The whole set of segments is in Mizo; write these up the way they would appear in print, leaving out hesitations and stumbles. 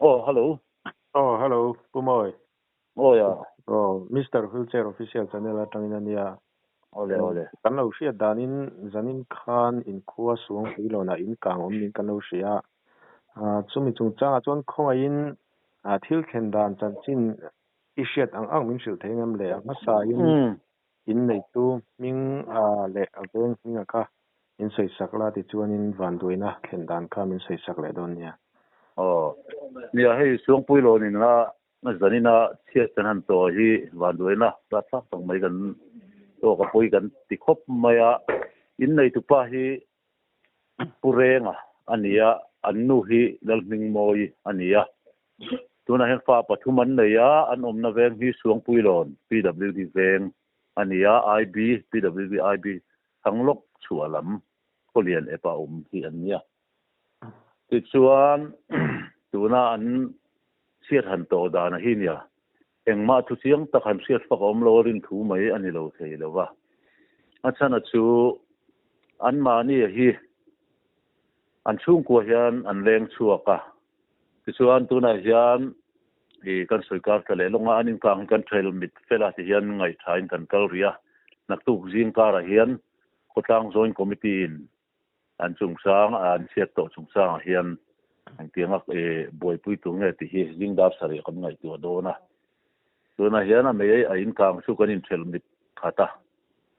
Oh, hello. Oh, hello, Pu Mawi. Awi a. Oh, Mister Wheelchair Official channel atangin a nia. Awle, awle. Kan lo hriat danin zanin khan inkhua Suangpui lawnah in kang awm niin kan lo hria a. Ah, chumi chungchangah chuan khawngaihin ah thil thlen dan chanchin i hriat ang ang min hrilh thei ngam le. A hmasain in neitu hming ah leh a veng hminga kha min sawisak la tichuanin vanduaina thlen dan kha min sawisak leh dawn nia. Aw, nia hei Suangpui lawnin a zanina chhiat kan han tawh hi vanduaina thlak tak mai kan tawk a pawi kan ti khawp mai a. In neitupa hi Pu Renga a ni a, an nu hi Lalhmingmawi a ni a. Tunah hian fa pathum an nei a, an awmna veng hi Suangpui lawn PWD veng a ni a, IB, PWD IB Thang lawk chhuah lam khawlian epa awm hi an nia. Tichuan tuna an chhiat han tawh dan a hi nia, engmah thu chiang tak han hriat fak a awm lo a rin thu mai a ni lo thei lo va. A chhan a chu anmahni a hi an chhungkua hian an leng chhuak a. Tichuan tunah hian i kan sawi kar ta leh lawng a, an inkang hi kan trail mit fel a ti hian ngaihthain kan kal rih a. Naktuk zing karah hian khawtlang Joint Committee in an chungchang an chhiat tawh chungchangah hian engtianga i buaipui tur nge tih hi zing dar sarih kan ngaihtuah dawn a. Tunah hian a mei a inkang chu kan inṭhelh mit khat a,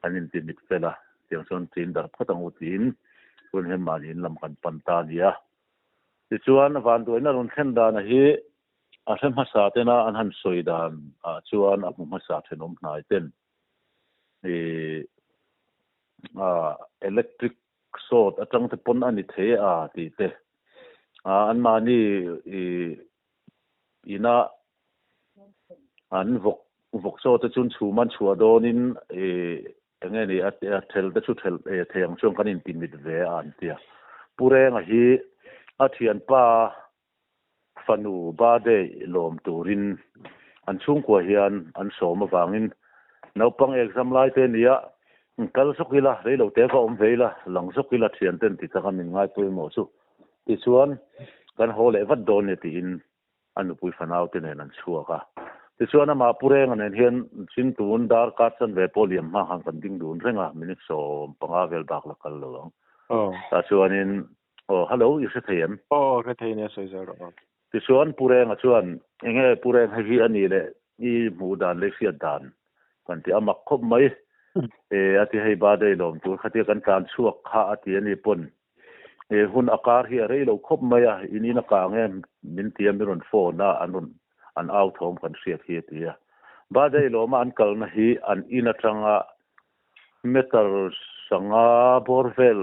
kan inti mit fel a, tiang chuan chin darh phawt ang u tiin tun hian mahni in lam kan pan ta a ni a. Tichuan vanduaina rawn thlen dana hi a hre hmasa tena an han sawi dan ah chuan a hmu hmasa thenawm hnai ten i electric short atang te pawn a ni thei a tih te anmahni i ina an vawk vawk chaw te chu chhum an chhuah dawnin i Eng nge ni a thel te chu thel thei ang chuan kan inti mit ve a an ti a. Pu Renga hi a thianpa fanu birthday lawm turin an chhungkua hian an sawm avangin naupang exam lai te nia kal zawk ila, reilo te va awm ve ila, lang zawk ila thianten ti taka min ngai pawimawh chu tichuan kan haw leh vat dawn nia tiin a nupui fanau te nen an chhuak a. Tichuan amah Pu Renga nen hian chin tun darkar chanve pawh liam hma khan kan ding dun reng a, minute 15 vel bak la kal lo ang. Tah chuanin, Aw, hello, i hre thei em? Aw, hre thei nia sawi zel rawh aw. Tichuan Pu Renga chuan, Enge Pu Reng hei hi a nih leh i hmuh dan leh i hriat dan kan ti a mak khawp mai. E, a ti hei birthday lawm tur khatia kan tlan chhuak kha a ti a ni pawn He hun a kar hi a rei lo khawp mai a, in in a kang e min ti a, mi rawn phone a, an rawn an au thawm kan hriat hi a ti a. Birthday lawma an kalna hi an in atanga meter sanga bawr vel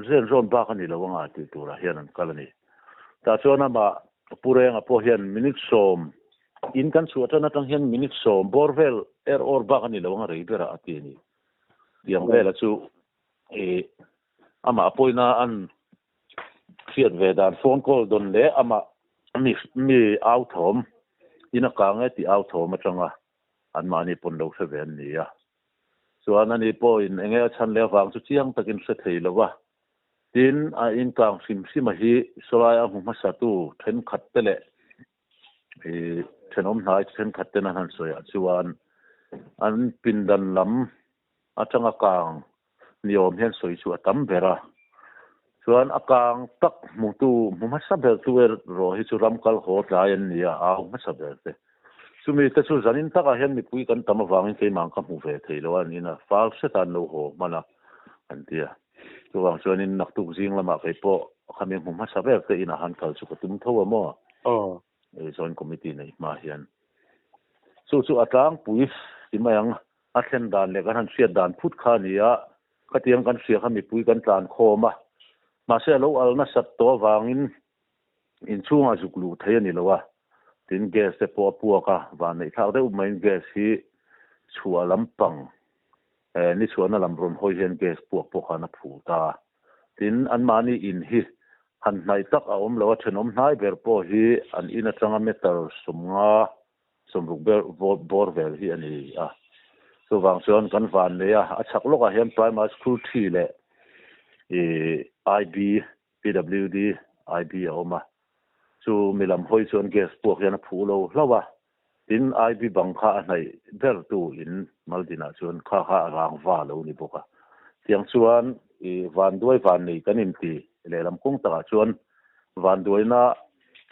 zen zawn bak a ni lo anga tih turah hian an kal a ni. Tah chuan amah Pu Renga pawh hian minute 10 in kan chhuah tan atang hian minute 10 bawr vel er awr bak a ni lo anga rei berah a ti a ni. Tiang vela chu i Amah pawina an hriat ve dan phone call dawn leh amah mi mi au thawm in a kang e tih au thawm atanga anmahni pawn lo hre ve an ni a. Chuan ani pawhin enge a chhan leh avang chu chiang takin hre thei lo a. Tin, a inkang hrim hrim a hi sawlai a hmu hmasatu thenkhat te leh i thenawm hnai thenkhat ten an han sawi ah chuan an pindan lam atanga kang ni awm hian sawi chu a tam ber a. Chuan a kang tak hmutu hmu hmasa ber tu erawh hi chu ram kal haw tlai an ni a, au hmasa ber te. Chumi te chu zanin takah hian mipui kan tam avangin keimah ka hmu ve thei lo a, an in a fal hret a an lo haw hman a an ti a. Chuvang chuanin naktuk zing lamah kei pawh khami hmu hmasa ber te inah han kal chu ka tum tho a maw? Aw. Joint Committee nei hma hian. Chu chu a tlangpui ti mai ang. A thlen dan leh kan han hriat dan phut kha a ni a, khatiang kan hria kha mipui kan tlan khawm a, mahse a lo al nasat tawh avangin inchhungah zuk luh thei a ni lo a, tin gas te pawh a puak a, vanneih thlak deuh maiin gas hi chhuah lampang eh ni chhuahna lam rawn hawi hian gas puak pawh khan a phu ta a, tin anmahni in hi han hnaih tak a awm lo a, thenawm hnai ber pawh hi an in atanga meter 50 Sawmruk ber bawr vel hi a ni a. Chuvang chuan kan van nei a, a chhak lawkah hian Primary School thi leh ih IB, PWD, IB a awm a. Chu mi lam hawi chuan gas puak hian a phuh lo hlauh a, tin IB bang kha a hnaih ber tu in Maldinah chuan kha kha a rang va lo ni bawk a. Tiang chuan i vanduai van nei kan inti lehlam kawng takah chuan vanduaina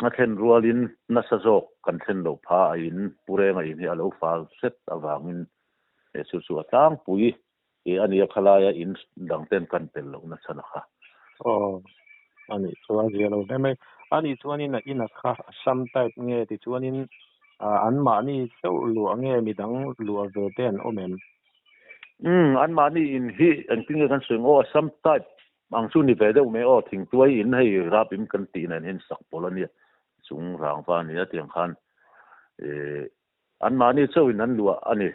a thlen rualin nasa zawk kan thlen loh pha a in Pu Renga in hi a lo fal hret avangin chu chu a tlangpui I a nia khalaia in dang ten kan pel loh na chhan a kha. Aw a nih chu a zia lo hle mai. A nih chuanin a in a kha Assam type nge tichuanin an mahni chauh luah nge midang luah ve te an awm em? Umm an mahni in hi engtin nge kan sawi ang aw Assam type ang chu ni ve deuh mai aw thingtuai in hei rapim kan tih nen hian sak pawlh a nia chung rangva a nia tiang khan ih An mahni chauhin an luah a ni.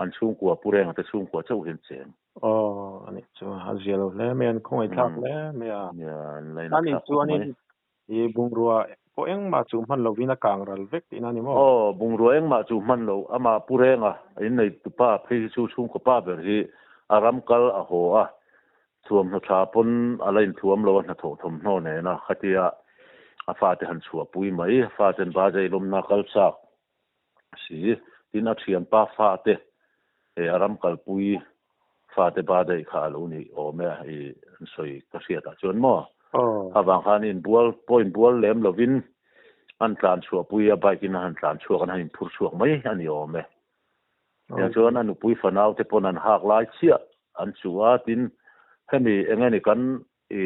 An chhungkua, Pu Renga te chhungkua chauhin cheng. Aw, a nih chu. A zia lo hle mai, an khawngaih thlak hle mai a. Nia, an la inah A nih thlak khawp mai. chuanin i bungrua pawh engmah chu hman lovin a kang ral vek tihna a ni maw? Aw, bungrua engmah chu hman lo. Amah Pu Renga, a innei tupa phei hi chu chhungkaw pa ber hi a ram kal a haw a. Thuamhnaw tha pawn a la inthuam lo a, hnathawh thawmhnaw nena khatia a fate han chhuahpui mai. A faten Bajai lawmna kal chak si, tin a thianpa fate eh a ram kalpui fate Bajai kha a lo ni awm e i an sawi ka hriatah chuan maw. Avang khan inbual pawh inbual lem lovin an tlan chhuahpui a, bike in a han tlan chhuak an han inphur chhuak mai a ni awm e. Tiang chuan a nupui fanau te pawn an hak lai chiah an chuh a, tin hemi eng nge ni kan i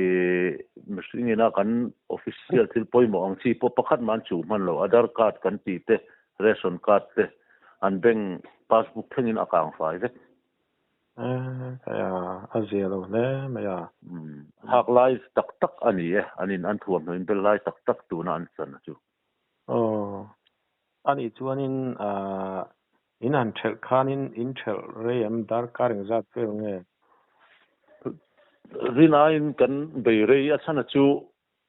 mihring ina kan official thil pawimawh ang chi pawh pakhat mah an chuh hman lo, Aadhaar card kan tih te, ration card te, an bank passbook thlengin a kang fai vek. Eeh a zia lo hle mai a. Hak lai tak tak a ni e, an in an thuamhnaw in bel lai tak tak tuna an chan a chu. Aw. A nih chuanin aah in han thelh khanin in thelh rei em darkar engzat vel nge? Rinaiin kan bei rei a chhan a chu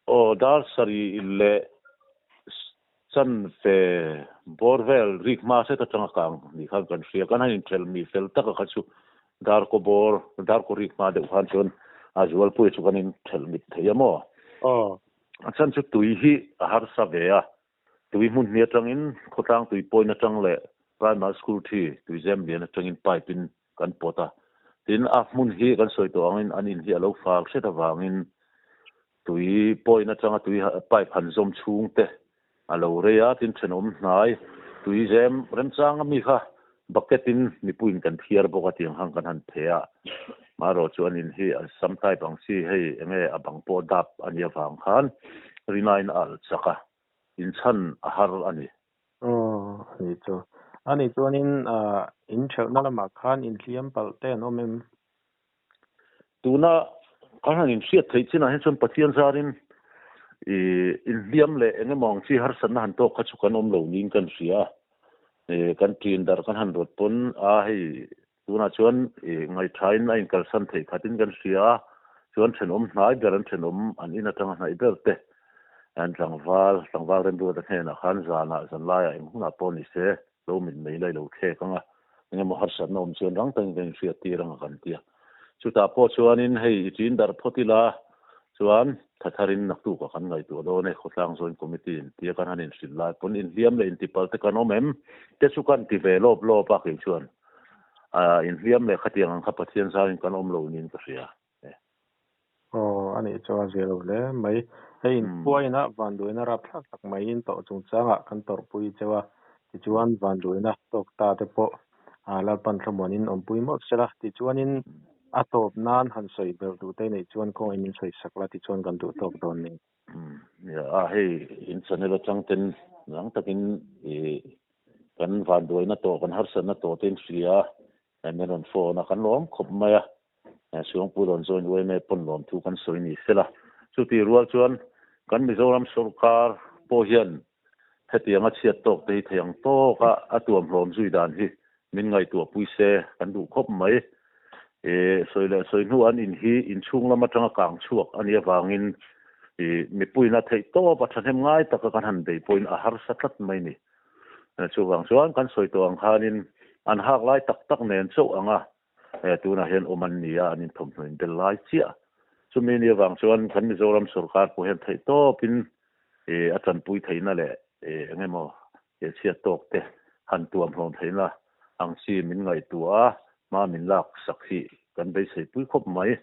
aw dar sarih leh chanve bawr vel rik hma hret atanga kang ni khan kan hria. Kan han inthelh mi fel taka kha chu darkaw bawr darkaw rik hma deuh khan chuan a zualpui chu kan inthelh mit thei a maw? Aw. A chhan chu tui hi a harsa ve a, Tui hmun hnih atangin khawtlang tui point atang leh Primary School thi tui zem lian atangin pipe in kan pawt a. Tin, a hmun hi kan sawi tawh angin an in hi a lo fal hret avangin tui point atanga tui pipe han zawm chhung te a lo rei a, tin thenawm hnai tui zem remchang ami kha bucket in mipuiin kan thiar bawk a tiang khan kan han phe a. Marawh chu an in hi a sam type ang chi hei enge a bang pawh dap a nih avang khan rinain a alh chak a. Inchhan a har a ni. Aw, a ni chu. A nih chuanin in thelhna lamah khan inhliam palh te an awm em? Tuna kan han inhriat theih chinah hian chuan Pathian zarin i inhliam leh eng emaw ang chi harsatna han tawk kha chu kan awm lo niin kan hria a. Kan ṭin darh kan han rawt pawn a hei tunah chuan i ngaihṭhain a inkalsan theih khatin kan hria a, chuan ṭhenawm hnai ber an ṭhenawm an in aṭanga hnaih ber te an tlangval tlangval remruata hnenah khan zanah zanlaiah eng hunah pawh ni se lo mit mai la i lo thlek ang a, eng emaw harsatna awm chuan rang takin kan inhriat tir ang a kan ti a. Chutah pawh chuanin hei i ṭin darh phawt ila chuan thatharin naktukah kan ngaihtuah dawn e, khawtlang Joint Committee in tia kan han inhrilh lai pawn inhliam leh intipal te kan awm em? Te chu kan ti ve lawp lawp a kei chuan inhliam leh khatiang ang kha Pathian zangin kan awm lo niin ka hria. Aw, a nih chu a zia lo hle mai. Hei inphuaina vanduaina rapthlak tak maiin tawh chungchangah kan tawrhpui cheu a, tichuan vanduaina tawk ta te pawh Lalpan thlamuanin awmpui mawlh sela, tichuanin a tawp nan han sawi belh duh te neih chuan kawngin min sawi sak la tichuan kan duh tawk dawn ni. A hei in channel atang ten rang takin i kan vanduaina tawh kan harsatna tawh te in hria a, min rawn phone a kan lawm khawp mai a. Suangpui rawn join uaime pawn lawm thu kan sawi ni sela. Chutih rual chuan kan Mizoram sawrkar pawh hian hetianga chhiat tawk te hi thei ang tawka a tuamhlawm zui dan hi min ngaihtuah pui se kan duh khawp mai. Sawi leh sawi hnu an in hi inchhung lam atanga kang chhuak a nih avangin mipuiin a theih tawp a thahnem ngai taka kan han bei pawhin a harsa tlat mai ni. Chuvang chuan kan sawi tawh ang khanin an hak lai tak tak nen chauh anga He tunah hian awm an ni a, an inthawmhnaw in bel lai chiah. Chumi ni avang chuan kan Mizoram sawrkar pawh hian theihtawpin A tanpui theihna leh eng emaw chhiat tawk te han tuam hlawm theihna ang chi min ngaihtuah a, hma min lak sak hi kan beisei pui khawp mai.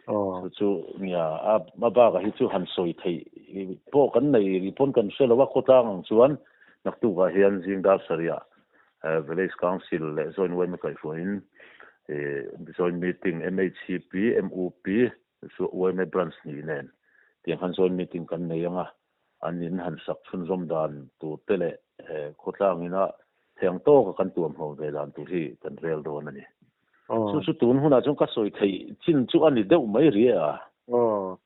Chu chu nia a bakah hi chu han sawi theih pawh kan nei rih pawn kan hre lo a, khawtlang ang chuan naktukah hian zing dar sarihah Village Council leh Joint Yma kaihhruaiin Joint Meeting MHCP, MUP, Chu yma branch hnih nen tiang khan joint meeting kan nei ang a, an in han sak chhunzawm dan tur te leh khawtlang ina theng tawka kan tuamhlawm ve dan tur hi kan rel dawn a ni. Chu chu tun hunah chuan ka sawi theih chin chu a ni deuh mai ri a. Aw,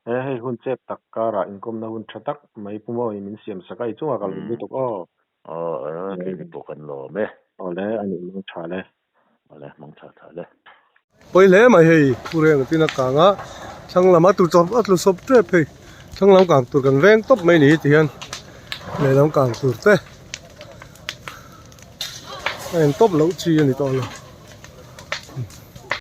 he hei hun chep tak karah inkawmna hun tha tak mai Pu Mawi min siam sak a, i chungah ka lawm lutuk aw. Aw, keini pawh kan lawm e. Aw le, a nih mang tha le. Aw le, mang tha tha le. Pawi hle mai hei, Pu Reng tin a kang a, thlang lam a tlu chawp a tlu sawp tep hei, thlang lam kang tur kan veng tawp mai ni ti hian lehlam kang tur te a en tawp loh chi a ni tawh lo.